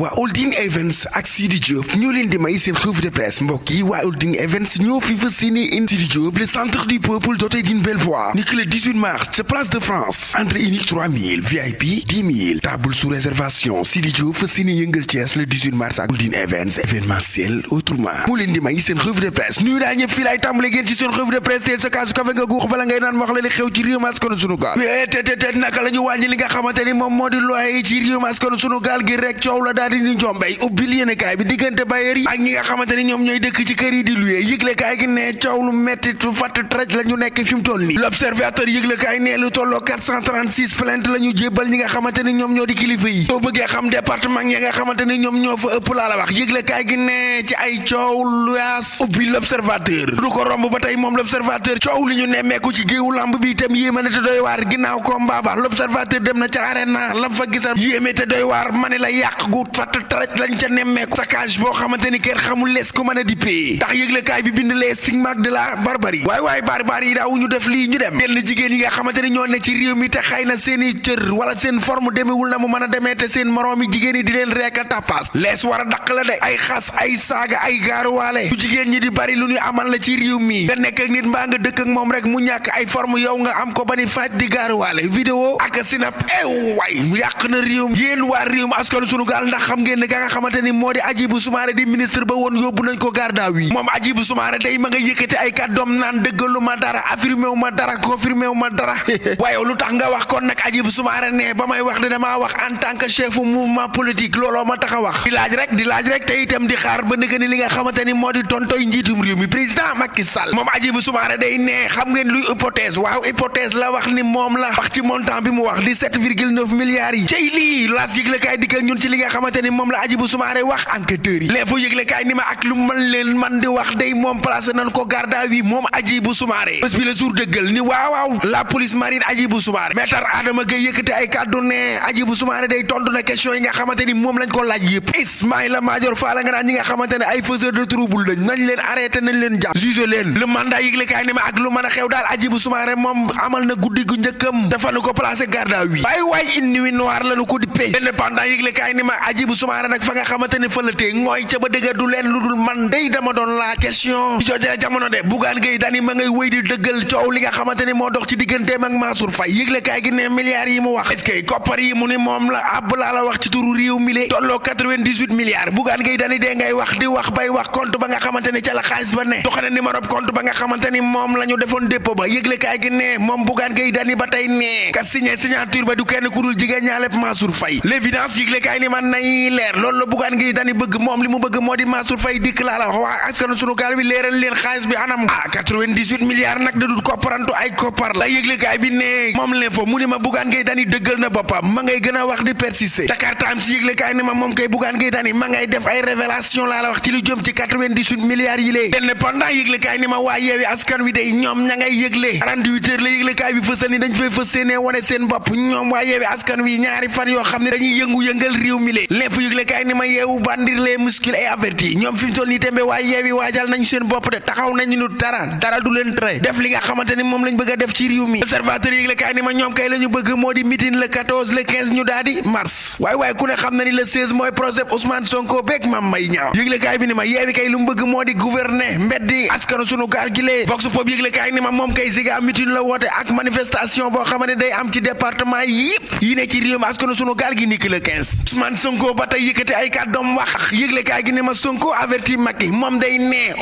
waa Holding Events ak Sidi Diop ñoo leen di may seen revue de presse mbokk yi waa Holding Events ñoo fi fas yéene indi Sidi Diop le centre du peuple doté d'une belle voix ni que le 18 mars ca place de France entrée unique 3000 VIP 10 000 table sous réservation Sidi Diop fas yéene yëngal Thiès le 18 mars ak Holding Events événementiel autrement moo leen di may seen revue de presse nuyu naa ñëpp fii laay tàmbale génn ci seen revue de presse teel sa kaasu kafe nga guux bala ngay naan wax la li xew ci réew mi askanu sunu gaal te naka la ñu wàññi li nga xamante ni moom moo di loyer ci réew mi askanu sunu gaal gi rek coow la daal di ni njombay ubbil yéenekaay bi diggante bailleurs yi ak ñi nga xamante ni ñoom ñooy dëkk ci kër yi di luye yëglekaay gi ne coow lu metti tu fatt traj la ñu nekk fi mu toll nii l'observateur yëglekaay ne lu tolloo 436 plainte la ñu jébbal ñi nga xamante ni ñoom ñoo di kilifa yi soo bëggee xam département ñi nga xamante ni ñoom ñoo fa ëpp laa la wax yëglekaay gi ne ci ay coow luyaas ubbi l'observateur du ko romb ba tey moom l'observateur coow li ñu nemmeeku ci géewu lamb bi itam yéema ne te doy waar ginnaaw combat ba l'observateur dem na ca arena lam fa gisal yéeme te doy waar ma ne la yàq gu fatt traj lañ ca nemmeeku saccage boo xamante ni kenn xamul lees ko mën a dippee ndax yëglekaay bi bind les stigmates de la barbarie waaye barbarie yi daaw ñu def lii ñu dem yenn jigéen yi nga xamante ni ñoo ne ci réew mi te xëy na seeni cër wala seen forme demewul na mu mën a demee te seen moroomi jigéen yi di leen reeka tappaas lees war a daq la de ay xas ay saaga ay gaaruwaale lu jigéen ñi di bari lu ñu amal la ci réew mi nga nekk ak nit mbaa nga dëkk ak moom rek mu ñàkk ay forme yow nga am ko ba ni faaj di gaaruwaale vidéo ak sinap waay mu yàq na réew mi yéen waa réew mi askanu sunu gaal ndax xam ngeen ne ga nga xamante ni moo di Hadjibou Soumaré di ministre ba woon yóbbu nañ ko garde à vue moom Hadjibou Soumaré day ma nga yëkkati ay kàddoom naan dëggalu ma dara affirmé wu ma dara confirmé wu ma dara waaye lu tax nga wax kon nag Hadjibou Soumaré ne ba may wax de damaa wax en tant que chef mouvement politique looloo ma tax a wax di laaj rek te itam di xaar ba nëgë ni li nga xamante ni moo di tontoy njiitum réew mi président Macky Sall moom Hadjibou Soumaré day ne xam ngeen luy hypothèse waaw hypothèse la wax ni moom la wax ci montant bi mu wax di 7,9 milliards yi cey lii laas yëglekaay dikk ñun ci li nga xamante ni moom la Hadjibou Soumaré wax enquêteurs yi l'info yëglekaay ni ma ak lu man di wax day moom placé nañ ko garde à vue moom Hadjibou Soumaré bés bi la jour dëggal ni waaw la police marine Hadjibou Soumaré maître Adama Gueye yëkkati ay kàddu ne Hadjibou Soumaré day tontu na question yi nga xamante ni moom lañ ko laaj yëpp Ismaïla Madior Fall nga naan ñi nga xamante ne ay faiseurs de trouble lañ nañ leen arrêté nañ leen jàpp juge leen le mandat yëglekaay ni ma ak lu mën a xew daal Hadjibou Soumaré moom amal na guddi gu njëkkam dafa nu ko placé garde à vue waay une nuit noire lañu ko dippee indépendant yëglekaay ni ma Hadjibou Soumaré nag fa nga xamante ne fa la tee ngooy ca ba dëgga du leen lu dul man day dama doon la question ci joojale jamono de Bougane Gueye Dany ma ngay wéy di dëggal coow li nga xamante ni moo dox ci digganteem ak Mansour Faye yëglekaay gi ne milliards yi mu wax est-ce que koppar yi mu ni moom la ab laa la wax ci turu réew mi le tolloo 98 milliards Bougane Gueye Dany dee ngay wax di wax bay wax compte ba nga xamante ni ca la xaalis ba ne doxane numéro compte ba nga xamante ni moom la ñu defoon dépôt ba yëglekaay gi ne moom Bougane Gueye Dany ba tey ne ka signature ba du kenn ku dul jigéen ñaalepp Mansour Faye l'évidence yëglekaay ni man nay leer loolu la Bougane Gueye Dany bëgg moom li mu bëgg moo di Mansour Faye dikk laa la wax waa askanu sunu gaal bi leeral leen xaalis bi anam 98 milliards nag da dul kopparantu ay koppar la yëglekaay bi ne moom l'info mu ni ma Bougane Gueye Dany dëggal na boppam ma ngay gën a wax di persister Dakar Times si yëglekaay ni ma moom kay Bougane Gueye Dany ma ngay def ay révélation laa la wax ci lu jëm ci 98 milliards yi lée L'Indépendant yëglekaay ni ma waa Yewwi Askan Wi day ñoom ña ngay yëgle 48 heures la yëglekaay bi fësal ni dañ fay fës séene wane seen bopp ñoom waa Yewwi Askan Wi ñaari fan yoo xam ne dañuy yëngal réew mi lée l'info yëglekaay ni ma yeewu bandir les muscles et avertis ñoom fi mu toll nii tembe waaye Yewwi waajal nañu seen bopp de taxaw nañu nu dara du leen tere def li nga xamante ni moom lañ bëgg a def ci réew mi observateur yëglekaay ni ma ñoom kay la ñu bëgg moo di meeting le 14 le 15 ñu daal di mars waaye ku ne xam na ni le 16 mooy procès Ousmane Sonko beeg Mame Mbaye Niang yëglekaay bi ni ma Yewwi kay lu mu bëgg moo di gouverner mbeddi askanu sunu gaal gi lee Vox Pop yëglekaay ni ma moom kay siga meeting la woote ak manifestation boo xamante day am ci département yëpp yi ne ci réew mi askanu sunu gaal gi niki le 15 Ousmane Sonko ba tey yëkkati ay kàddoom wax yëglekaay gi ni ma Sonko averti Macky moom day ne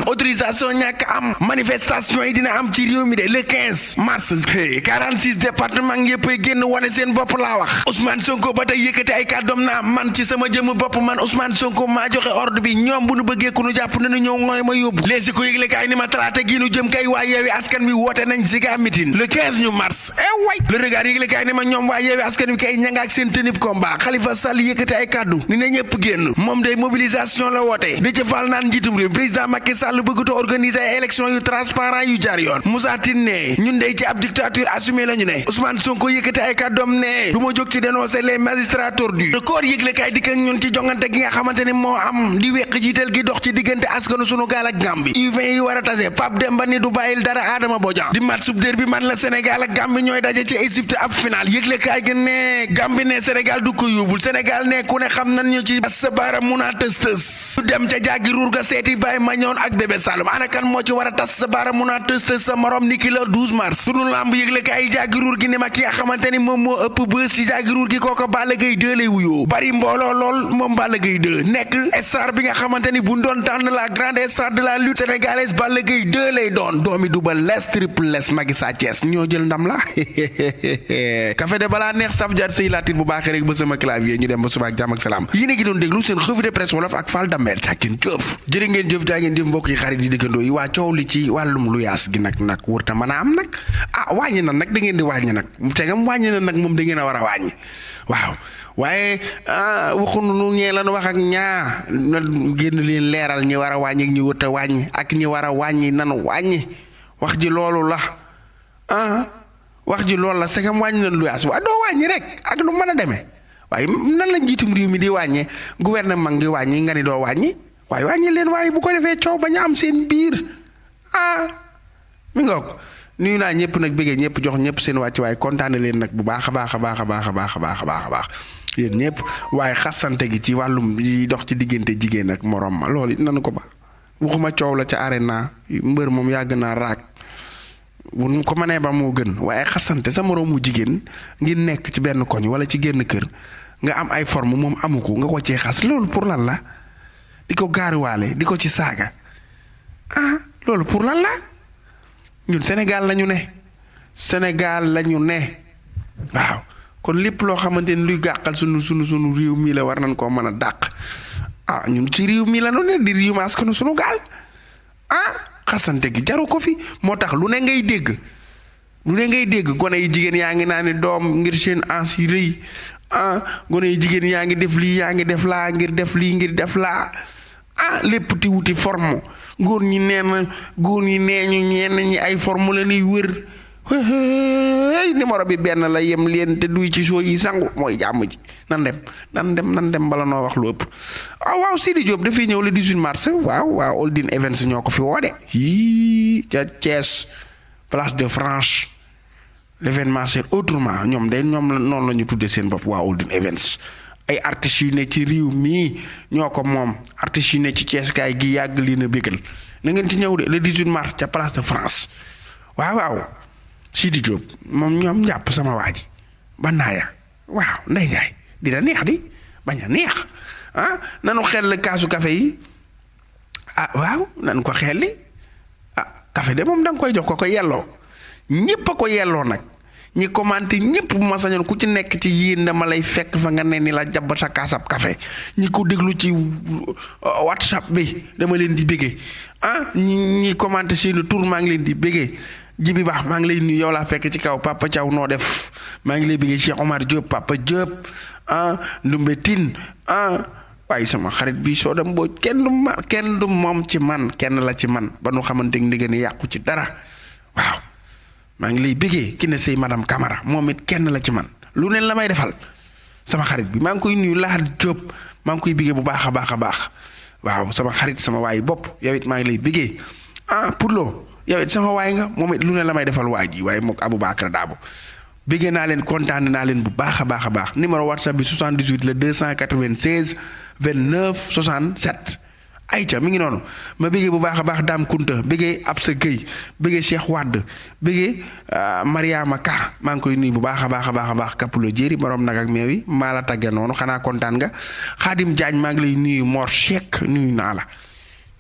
autorisation ñàkk am manifestation yi dina am ci réew mi de le 15 mars 46 département yëpp génn wane seen bopp laa wax Ousmane Sonko ba tey yëkkati ay kàddoom naa man ci sama jëmm bopp man Ousmane Sonko maa joxe ordre bi ñoom bu nu bëggee ku nu jàpp nañu ñëw ngooy ma yóbbu léegi ko yëglekaay ni ma talaata gi nu jëm kay waa Yewwi Askan Wi woote nañ siga meeting le 15 ñu mars way le regard yëglekaay ni ma ñoom waa Yewwi Askan Wi kay ñanga ak seen tenib combat Khalifa Sall yëkkati ay kàddu ni na ñëpp génn moom day mobilisation la woote di ci fal naan njiitum réew président Macky Sall bëgguta organiser ay élection yu transparent yu jaar yoon Moussa Tine ne ñun day ci ab dictature assumé la ñu ne Ousmane Sonko yëkkati ay kàddoom ne du ma jóg ci dénoncer les magistrats tordus record yëglekaay dikk ak ñun ci jongante gi nga xamante ni moo am di weq jiital gi dox ci diggante askanu sunu gaal ak Gambie U20 yi war a tase Pape Demba ni du bàyyil dara Adama Bodian di match sub derby man la Sénégal ak Gambie ñooy daje ci Égypte ab final yëglekaay gi ne Gambie ne Sénégal du ko yóbbul Sénégal ne ku ne xam nan ñu ci sa baara mun a tës su dem ca jàggi ruur ga seeti Baye Mañoon ak Bébé Saloum ana kan moo ci war a tas sa baara mun a tës sa morom ni ki la 12 mars sunu lamb yëgle kaay jàggi ruur gi ne ma ki nga xamante ni moom moo ëpp bës ci jàggi ruur gi kooko Balla Gaye 2 lay wuyoo bari mbooloo lool moom Balla Gaye 2 nekk star bi nga xamante ni bu doon tànn la grande star de la lutte sénégalaise Balla Gaye 2 lay doon doomi Double Less Triple Less magi Sa Thiès ñoo jël ndam la café de balaa neex saf jaar sëy laatit bu baaxee rek ba sama clavier ñu dem ba suba ak jàmm ak salaam yéen a ngi doon déglu seen revue de presse wolof ak Fall Damel càkkin jëf jërë ngeen jëf jaa ngeen jëf mbokk yi xarit yi dëkkandoo yi waa coow li ci wàllum lu yaas gi nag wërta mën a am nag wàññi na nag da ngeen di wàññi nag tegam wàññi na nag moom da ngeen a war a wàññi waaw waaye waxunu nu ñee lan wax ak ñaa na génn leen leeral ñi war a wàññi ak ñi wërta wàññi ak ñi war a wàññi nan wàññi wax ji loolu la wax ji loolu la segam wàññi nañ lu yaas waa doo wàññi rek ak lu mën a demee waaye nan la njiitum réew mi di wàññee gouvernement ngi wàññi nga ni doo wàññi waaye wàññi leen waaye bu ko defee coow bañ a am seen biir mi nga ko nuyu naa ñëpp nag bëggee ñëpp jox ñëpp seen wàcc waaye kontaane leen nag bu baax a baax a baax a baax a baax a baax a baax a baax yéen ñëpp waaye xasante gi ci wàllum yi dox ci diggante jigéen ak morom ma loolu it nanu ko ba waxuma coow la ca arena mbër moom yàgg naa raak bu nu ko mënee ba moo gën waaye xasante sa moroomu jigéen ngir nekk ci benn koñ wala ci génn kër nga am ay forme moom amu ko nga ko cee xas loolu pour lan la di ko gaariwaale di ko ci saaga loolu pour lan la ñun Sénégal lañu ne Sénégal lañu ne waaw kon lépp loo xamante ni luy gàqal sunu réew mii la war nañ koo mën a dàq ñun ci réew mii la ñu ne di réew maas ko sunu gaal xasante gi jaru ko fi moo tax lu ne ngay dégg gone yi jigéen yaa ngi naa ne doom ngir seen ans yi rëy gone yi jigéen yaa ngi def lii yaa ngi def laa ngir def lii ngir def laa lépp ti wuti forme góor ñi nee ñu ñenn ñi ay forme la ñuy wër numéro bi benn la yem leen te duy ci soo yi sangu mooy jàmm ji nan dem bala noo wax lu ëpp waaw Sidi Diop dafay ñëw le 18 mars waaw Holding Events ñoo ko fi woode ca Thiès place de France l'événement c'est autrement ñoom noonu la ñu tuddee seen bopp waa Holding Events ay artistes yu ne ci réew mii ñoo ko moom artistes yu ne ci Thiès kaay gi yàgg lii na bégal na ngeen ci ñëw de le 18 mars ca place de France waaw Sidi Diop moom ñoom jàpp sama waa ji ba naaya waaw Ndeye Ndiaye dina neex di bañ a neex nanu xel kaasu café yi waaw nan ko xelli café de moom da nga koy jox ko yelloo ñépp a ko yelloo nag ñi commenté ñépp bu ma sañoon ku ci nekk ci yéen dama lay fekk fa nga ne ni la jàbb sa kaasab café ñi ko déglu ci WhatsApp bi dama leen di béggee ñi commenté seeni tur maa ngi leen di béggee Jibi Baax maa ngi lay nuyu yow laa fekk ci kaw Papa Thiaw noo def maa ngi lay béggee Cheikh Omar Diop Papa Diop Ndumbe Tine waaye sama xarit bi soo dem boo kenn du moom ci man kenn la ci man ba nu xamante ni nga ni yàqu ci dara waaw maa ngi lay béggee ki ne say madame Camara moom it kenn la ci man lu neen la may defal sama xarit bi maa ngi koy nuyu Lahat Diop maa ngi koy béggee bu baax a baax a baax waaw sama xarit sama waay bopp yow it maa ngi lay béggee pour loo yow it sama waay nga moom it lu ne la may defal waa ji waaye mook Aboubacar Dabo béggee naa leen kontaan naa leen bu baax a baax a baax numéro WhatsApp bi 78 la 296 29 67 ayca mi ngi noonu ma béggee bu baax a baax Dame Kunta béggee Absa Gueye béggee Cheikh Wade béggee Mariama Ka maa ngi koy nuyu bu baax a baax a baax a baax Kapulo Jéeri borom nag ak meew yi maa la tàggee noonu xanaa kontaan nga Xaadim Jaañ maa ngi lay nuyu Mor Cheikh nuyu naa la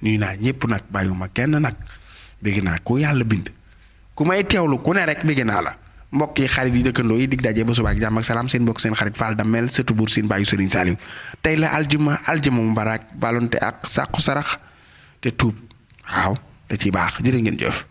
nuyu naa ñépp nag bàyyuma kenn nag bégg naa ku yàlla bind ku may teewlu ku ne rek bégg naa la mbokk yi xarit yi dëkkandoo yi dig daje ba suba ak jàmm ak salaam seen mbokk seen xarit Fall Damel sëtu buur siin bàyyu Sëriñ Saaliw tey la aljuma mu baraak balonte ak sàqu sarax te tuub waaw da ciy baax jërë ngeen jëf